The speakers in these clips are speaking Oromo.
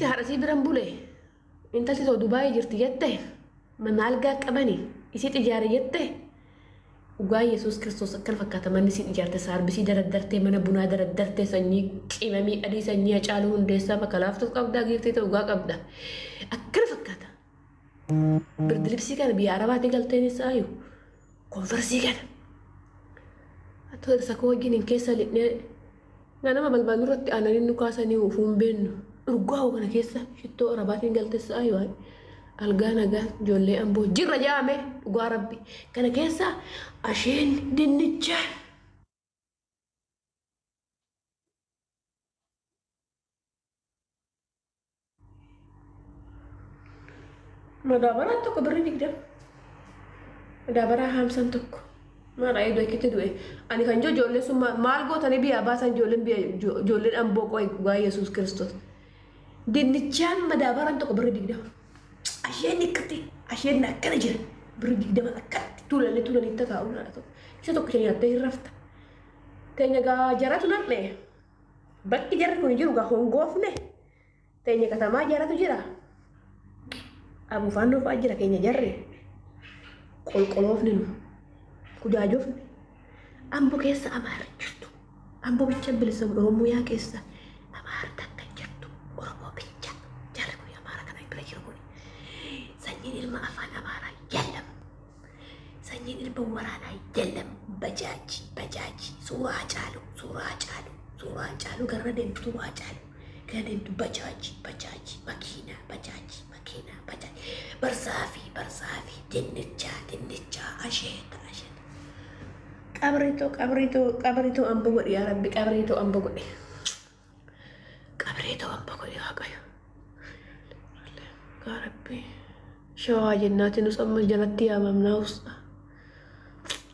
Dhiisi haadha sii biran bule. Intalti too Dubaayii jirti jette. Mana algaa qabani. Isiit ijaare jette. Dhugaa Yesuus Kiristoos akkana fakkaata manni isiin ijaarte saarbisii daraddartee mana bunaa daraddartee sanyii qimamii adii sanyii Hacaaluu Hundeessaa bakka laaftuuf qabdaa giiftii ta'u dhugaa qabda. Akkana fakkaata. Birdilibsii kana biyya Arabaatti galteen isaayu konfarsii kana. Atoo irsa koo wajjin hin keessa lixnee ganama balbal nurratti aananii nu kaasanii ufuu hin beennu. Urgaa'u kana keessa shittoo Arabaatiin galte sa'aayu algaa nagaa ijoollee amboo jirra jaame dhugaa rabbi. Kana keessa asheen dinnichaa. Madaabaraan tokko birrii 20. Madaabaraa haamsan tokko. Maal ayee du'e kitti du'e. Ani kan jiru ijoolleen sun maal gootanii biyyaa baasan ijoolleen biyya ijoolleen amboo qo'e dhugaa Yesuus Kiristoos. Dinnichaan madaabaraan tokko birrii 20. Asheen akkatti asheen akkana jira. Birrii 20 akkatti tuulanii tuulanii tataa'u naadha tokko. Isa tokko nyaattee hin rafta. Teenya gaa jaratu nam'e. Bakki jarri kun jiru gaa hongoofne. Teenya katamaa jaratu jira. Abuufaannoo fa'aa jira keenya jarri. Qolqoloofne nu. Kujaajofne. Ambo keessa Amaara jirtu. Ambo bicha bilisa Oromiyaa keessa Amaara takka jirtu. Oromoo bicha. Jarri kun Amaara kana bira jiru kun. Sanyiin ilma afaan Amaaraa yallam. Sanyiin ilma waraanaa yallam. Bajaaji bajaaji suuraa Hacaaluu suuraa Hacaaluu suuraa Hacaaluu garana deemtu suuraa Hacaaluu. Gara deemtu bajaaji bajaaji makiinaa bajaaji makiinaa bajaaji barzaafii barzaafii dinnichaa dinnichaa asheeta asheeta. Qabriitoo qabriitoo qabriitoo ambo godhi yaa rabbi qabriitoo ambo godhi. Qabriitoo ambo godhi waaqayyo. Yaa rabbi shawaa jennaati nus amma jalatti yaamamnaa usta.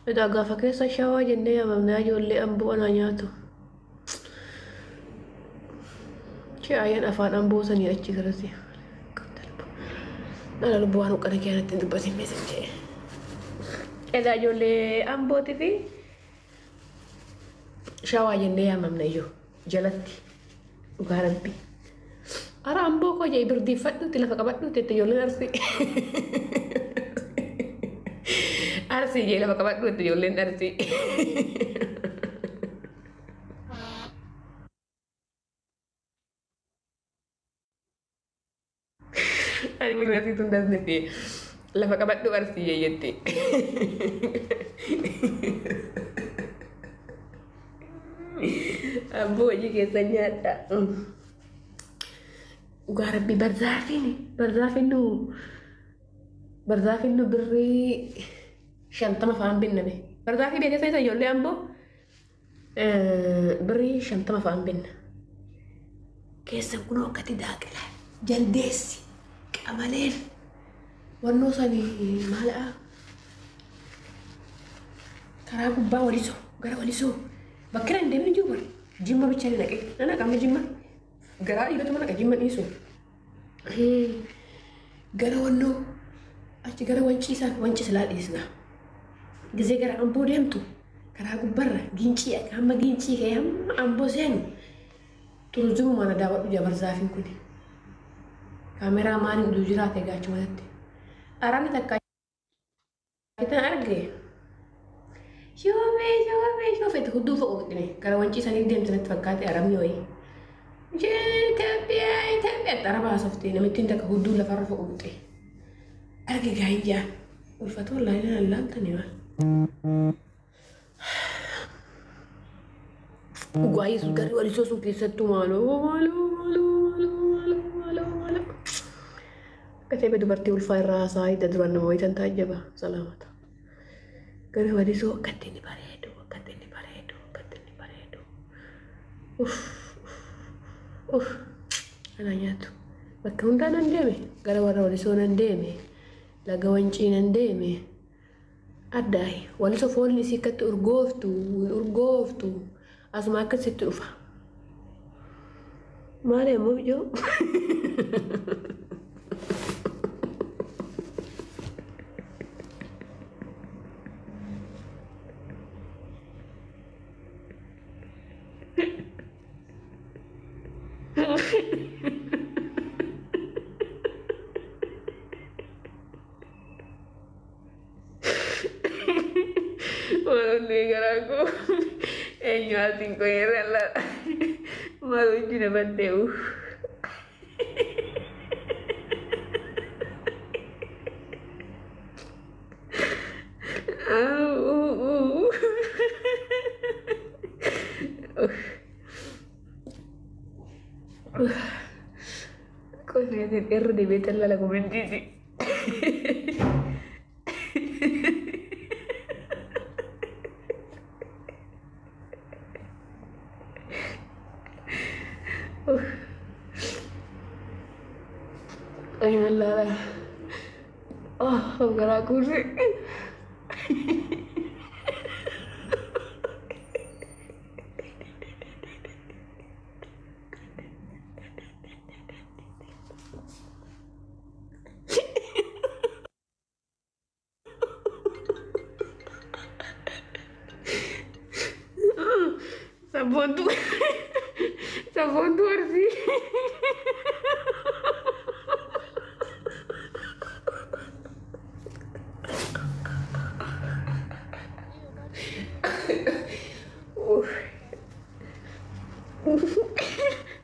Edaa gaafa keessa shawaa jennee yaamamnaa ijoollee amboo anaa nyaatu. Shi'aayan afaan amboo sanii achi garasi. Dhala lubbuu waan huqqana kee natti hin dubbatin meesin jee. Edaa ijoollee ambootii fi shawaa jennee yaamamna iyyuu jalatti dhugaa rabbi. Ara amboo koo jee birdiiffadhuutti lafa qabadhuutti itti ijoolleen arsii. Arsii jee lafa qabadhuutti ijoolleen arsii. Ani kun asiitu hin dasnetti lafa qabadhu arsii jee jetti. Abboo hojii keessa nyaadha. Dhugaa rabbi barzaafiin barzaafiin nu barzaafiin nu birrii 50 fa'aan binname. Barzaafii beekee isa ijoollee amboo birrii 50 fa'aan binna. Keessan kunoo akkatti daaqila jaldeessi qamaleen wannoo sanii maala'a karaa gubbaa walisoo gara walisoo bakka hin deemin jiru bara jimma bicha ni naqe na naqamne jimma garaa dhiibatuma naqa jimma dhiisu gara wannoo achi gara wancii isaan wancii silaa dhiisna gizee gara amboo deemtu karaa gubbarra gincii hamma gincii ka'ee hamma amboo seenu turizimuma na daawwadhu jabarzaafiin kuni kaameraa maaliin utuu jiraate gaachumatti arabni takka itan arge shoofee shoofee shoofee hudduu fo'u qixxine gara wancii sanii deemte natti fakkaate arabni wayii. Itoophiyaa Itoophiyaa araba haasoftee namittiin takka hudduu lafarra fo'u qixxe arge gaayyaa ulfata wallaahi na laaltanii maal. Dhugaa Yesuus garri walisoo sun keessattuu maaloo maaloo maaloo maaloo maaloo maaloo maaloo. Akka ta'e dubartii ulfaa irraa haasaa hidda duraan nama wayitan taajjaba salaamata. Garri walisoo akka inni bareedu akka inni bareedu akka inni bareedu. Uff uff ana nyaatu. Bakka hundaa nan deeme gara warra walisoo nan deeme laga wancii nan deeme. Addaayi walisoo foolni isii akkatti urgooftu urgooftu asuma akkasitti dhufa. Maali ammoo ijoo? Eenyu asiin qoyirra maal hojii nama ta'u. Qoyirra irra deebi'ee lala koomentiiti. Ay, la Oh, garaa kuuse. Sabontu. Sabontu arsii.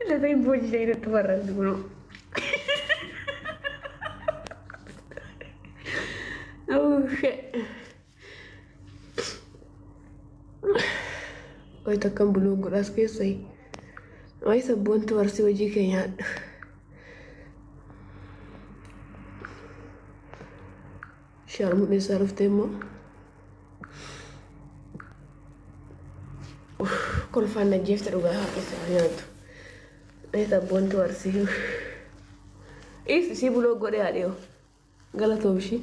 Lafa hin boojjisee irratti barraa'u kunoo. Wayi takkan buluu godhaas keessai. Wayi sabboontu arsii hojii kee nyaadhu. Sharmuun eessaa dhuftee immoo? Kolfaan najjeefte dhugaa haadha nyaattu. Wayi sabboontu arsii. Isii buloo godhee haadhiyoo. Galatoof ishii.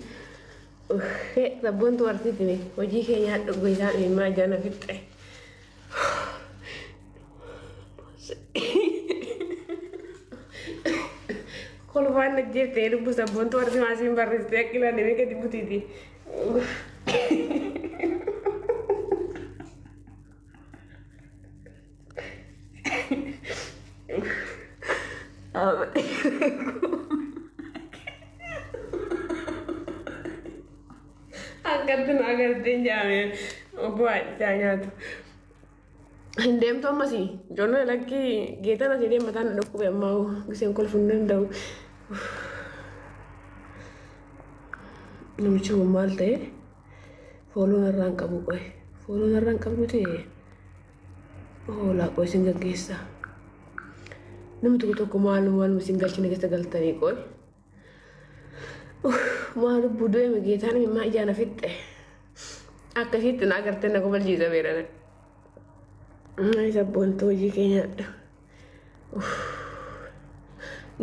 Sabboontu arsiiti hojii kee nyaadhu guyyaan ilmaa jana fixxe. Kolfaan najjeeftee lubbu sabboontu arsii maasiin barreessitee akka ilaalee gadi butiiti. Akkatti nu agartee hin jaame obbo Haadhisaa nyaatu. Hin deemtu ammasii ijoollee lakkii geetan asii deemataan na dhukkube ammaa giseen kolfuu hin danda'u. Namichi kun maal ta'e fooloon irraa hin qabu qoye fooloon irraa hin qabdu ta'e hoolaa qoye isin gaggeessa. Namni tokko tokko maaluma maaluma isin galchine keessa galtanii qoye. Maal lubbuu du'e geetaan imimmaa ijaan fixxe. Akkasitti na agartee na kobalchiisa beerana. Sabboontuu hojii kee nyaadhu.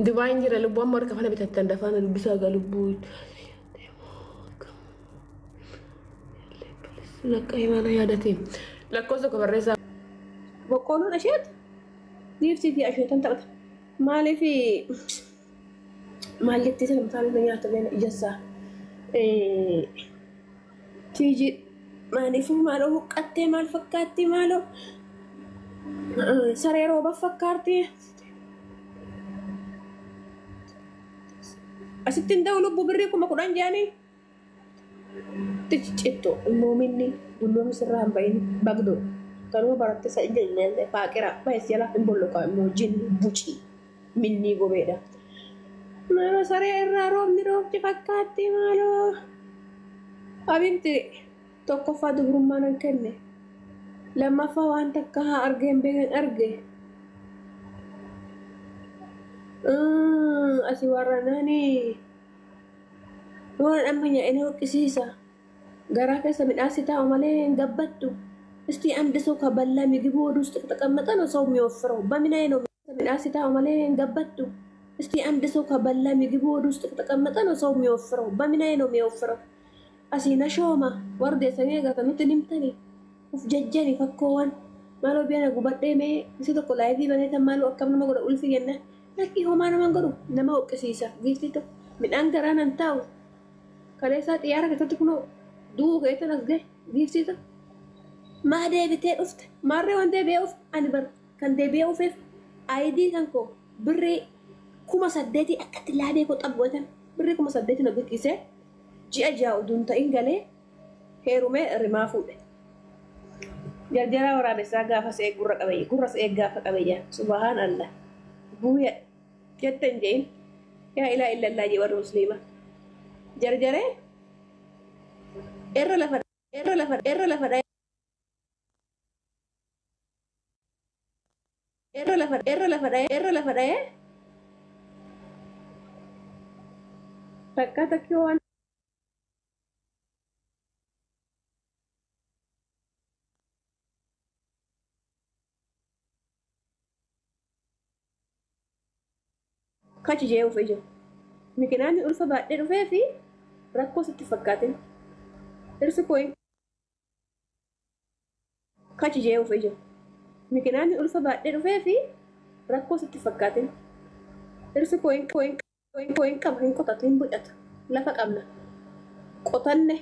Dubaayin jira lubbuu amma harka fana bitattan dafaan dubbisaa gaa lubbuu. Lakka himaana yaadate. Lakkoofsa tokko barreessaa. Boqqoolloon asheetu giiftii fi asheetan taphata. Maaliif maal jettee sana mataan irra nyaata beena ijassaa. Tiiji maaliif maaloo huqqattee maal fakkaatti maaloo saree rooba fakkaatti. Asitti hin ta'u lubbuu birrii 10,000 jedhanii. Ciccitto moominni dulloomni sirraa hin bahin bagdoo. Kanuma baratte sa ija faaqira baay'ee jala hin bolloqa immoo jinni bucii minnii gobeedha. Maaloo saree irraa roobni roobni fakkaatti maaloo. Abinti tokkoffaa dubrummaa nan kenne. Lammaffaa waan takka haa argee hin beekan arge. Asii warra naanii waan amma nyaa'ina hoqqisiisa. Garaa keessa midhaasi taa'u malee hin gabbattu. እስቲ አንድ ሰው ከበላ ምግብ ሆድ ውስጥ ከተቀመጠ ነው ሰው የሚወፍረው። በምን አይነት ነው ሚዳስ ታው ማለት ገበቱ? እስቲ አንድ ሰው ከበላ ምግብ ሆድ ውስጥ ከተቀመጠ ነው ሰው የሚወፍረው። በምን አይነት ነው የሚወፍረው? አሲና ሾማ ወርደ ሰኔ ጋር nimtani uf jajjani fakkoowwan maaloo biyya gubadhee mee isi tokko laayivii banee tan maaloo akkam nama godha ulfi jenna lakkii homaa nama godhu nama hoqqisiisa giiftii tokko midhaan garaa nan taa'u kaleessaa xiyyaara keessatti kunoo du'uu keessa as gahe giiftii tokko. Maa deebitee dhufte maarree waan deebi'ee uf ani bar kan deebi'ee ufeef ayidii kan koo birrii 8,000 akkatti laabee koo xabbotan birrii 8,000 na biqisee ji'a 6 utuu hin ta'in galee heerumee rimaa fuudhe. Jarjaraa waraabessaa gaafa se'ee gurra qabee gurra se'ee gaafa qabee jira. Subhaan Allah. Buuya jette hin je'in. Yaa ilaa illallaa jee warri musliima. Jarjaree irra lafa irra lafa irra lafa dha'ee irra lafa irra lafa dha'ee irra lafa dha'ee takka takki waan kachi jee ufee jiru. Mikinaan ulfa baadhee dhufee fi rakkoo sitti fakkaatin. Dhirsi koo kachi jee ufee jiru. Mikinaan ulfa baadhee dhufee fi rakkoo sitti fakkaatin. Dhirsi koo hin qabu hin qotatu hin bocatu. Lafa qabna. Qotanne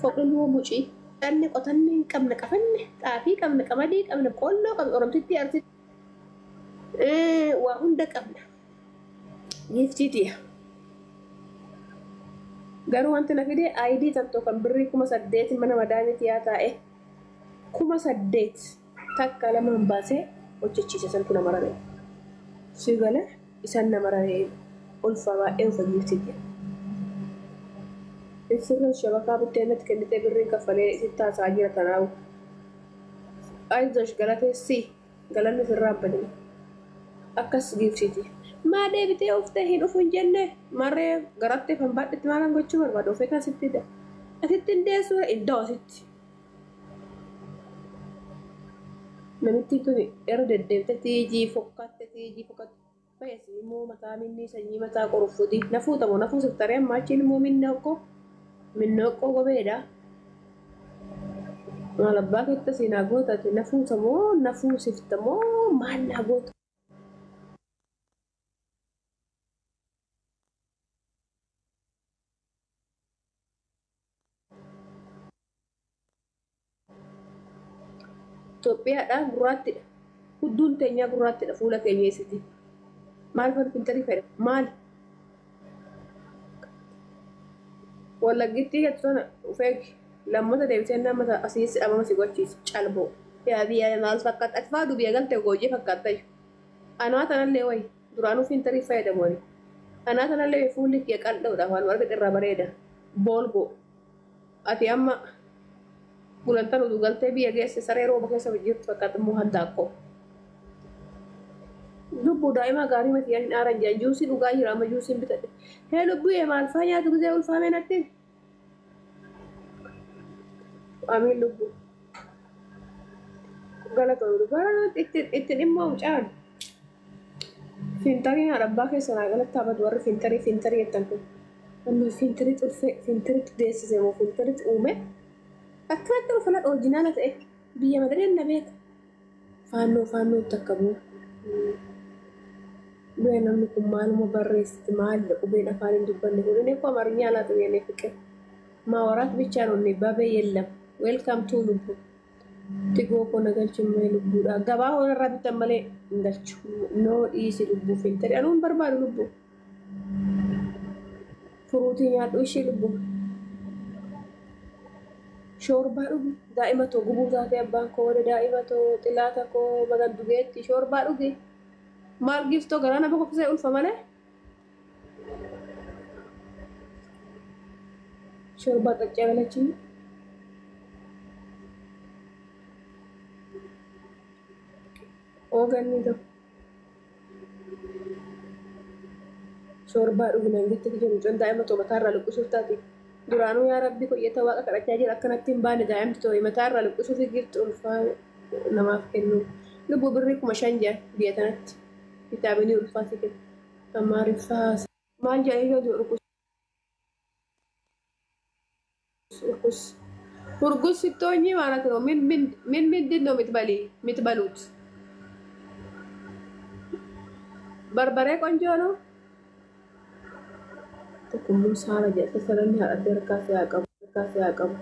foquluu mucii. Qotanne qotanne hin qabna qafanne xaafii qabna qamadii qabna qolloo qabna oromtitti arsitti. Waa hunda qabna. Giiftiitiya. Garuu wanti na fide ID tantoo kan birrii 8,000 mana madaamiitti yaa taa'e 8,000 takka lamaan baasee hojjechiise santu nama raree. Si gala isaan nama raree ulfa baay'ee ulfa giiftiitiya. Sirra shabakaa bittee natti kennitee birriin kaffalee sitti haasa'aa jira tanaawu. Ayizosh galatee si galanni sirraa badina. Akkas giiftiiti. Maa deebitee uftee hin dhufu hin jenne marree garattee kan baadhetti maalan gochuu barbaadu ofee kan sitti hidha. Asitti hin deessu iddoo asitti. Namitti tuni irra deddeebite tiijii fokkatte tiijii fokkatte. Fayyasi immoo mataa minni sanyii mataa qoruffuti. Nafuu tamoo nafuu siftaree ammaa achiin immoo minni okkoo minni okkoo gobeedha. Maal abbaa keetta siinaa gootate nafuu tamoo nafuu siftamoo maal naa goota. Itoophiyaadha gurraattidha. Hudduun teenyaa gurraattidha fuula keenya eessiti. Maal fa'a filtarii fayyada? Maal? Wallaggitti jettu sana ufeegi. Lammata deebisee nama asiis dhabama si gochiisa. Calboo. Yaa biyya maal fakkaata? Ati fa'aa biyya galte goojii fakkaatta. Anaa tanallee wayi duraanuu filtarii fayyadamu ani. Anaa tanallee fuulli kee qal'oodha waan argate irraa bareeda. Boolgoo. Ati amma gulantaan utuu galtee biyya geesse saree rooba keessa jirtu fakkaata immoo handaaqqoo. Lubbuu daa'ima gaarii miti hin aaran jiran juusii dhugaa jira amma juusiin bitadhe. Hee lubbuyyee maal faa nyaatu gisee ulfaamee natti? Amiin lubbuu. Galatoon bara itti dhimma mucaan. Fintarii haadha abbaa keessa naa galatti habatu warri fintarii fintarii jettan kun. Amma fintarii xulfee fintariitti deessise moo fintariitti uume? Akkanatti ulfana orijinaala ta'e biyya madareen na beeka. Faannoo faannoo takka bu'u. Du'e namni kun maaluma barreessiti maalidha qubeen afaan hin dubbanne kun inni koo amaariኛ አላውቅም የኔ ፍቅር ማውራት ብቻ ነው እኔ ባቤ የለም ዌልካም ቱ ልቡ tigoo koo na galchu malee lubbuudha gabaa hoonarraa bitan malee hin galchu noo dhiisi lubbuu filtari anuu hin barbaadu lubbuu furuutii nyaadhu ishee lubbuu shoorbaa dhugi daa'ima too gubuu taatee abbaan koo wada daa'ima too xilaata koo magan dugeetti shoorbaa dhugi maal giftoo garaa nama kokkisee ulfa malee shoorbaa xaccee galachin ooganni tokko shoorbaa dhugi naan jette jedhu mucaan daa'ima too mataarraa luqqisuuf taate duraanuu yaa rabbi koyyata waaqa kadhachaa jira akkanatti hin baane daa'imti too mataarraa luqqisuuf gifti ulfaa namaaf kennu lubbuu birrii 5,000 jira biyya tanatti vitaaminii ulfaa si kennu amaariffaa maal jedhanii yoo urgus urgus urgus ስትሆኚ ማለት ነው ምን ምን ምን ምንድን ነው የምትበሊ የምትበሉት? በርበሬ ቆንጆ ነው። Tokkummaa saala jedhate sananni haadhattee harkaa si haa qabu harkaa si haa qabu.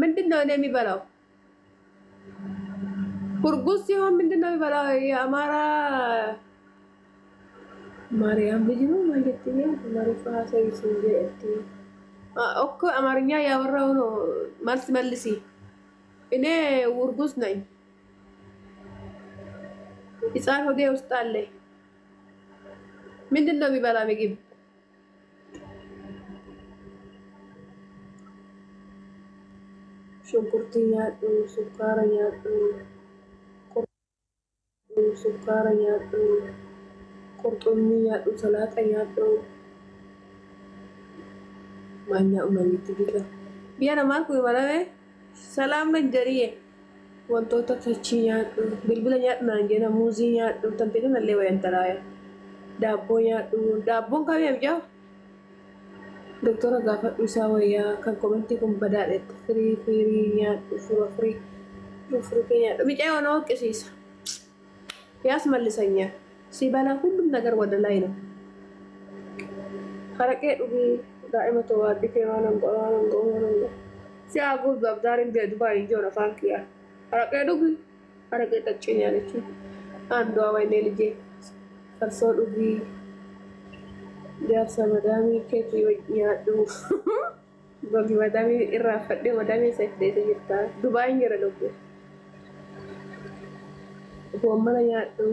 ምንድን ነው እኔ የሚበላው? እርጉዝ ሲሆን ምንድን ነው የሚበላው? የአማራ ማርያም ልጅ ነው ማለት ነው። ማሪፋ ሰይስ እንጂ እኮ አማርኛ ያወራው ነው መልስ መልሲ። እኔ ውርጉዝ ነኝ። ህፃን ሆዴ ውስጥ አለ። ምንድን ነው የሚበላ ምግብ? ሽንኩርት nyaadhu, sukkaara nyaadhu, sukkaara nyaadhu, qurxummii nyaadhu, salaaxa nyaadhu. Maal nyaadhu namitti gita. Biyya namaa kun malame salaam nan jedhiye wantoota tachii nyaadhu, bilbila nyaadhu naan jenna, muuzii nyaadhu, tantee kanallee wayan talaaya. Daabboo nyaadhu, daabboon kamii amjaa? Doktora gaafadhu isaa wayyaa kan komentii kun badaadhetti firii firii nyaadhu fura firii firii nyaadhu micaa'oo na hoqqisiisa. ያስመልሰኛል። ሲበላ ሁሉም ነገር ወደ ላይ ነው። Haraqee dhugii daa'ima to'aadhi waan waan waan ሲያጉዝ በብዛሪን ዱባይ እንጆን afaan kiyya haraqee dhugi haraqee ጠጪኝ አለች። አንዷ ወይኔ ልጄ farsoo dhugii jaarsa madaamii keetii nyaadhu gogi madaamii irraa fadhee madaamii isa deesse jirta Dubaayin jira lubbu. Goommana nyaadhu.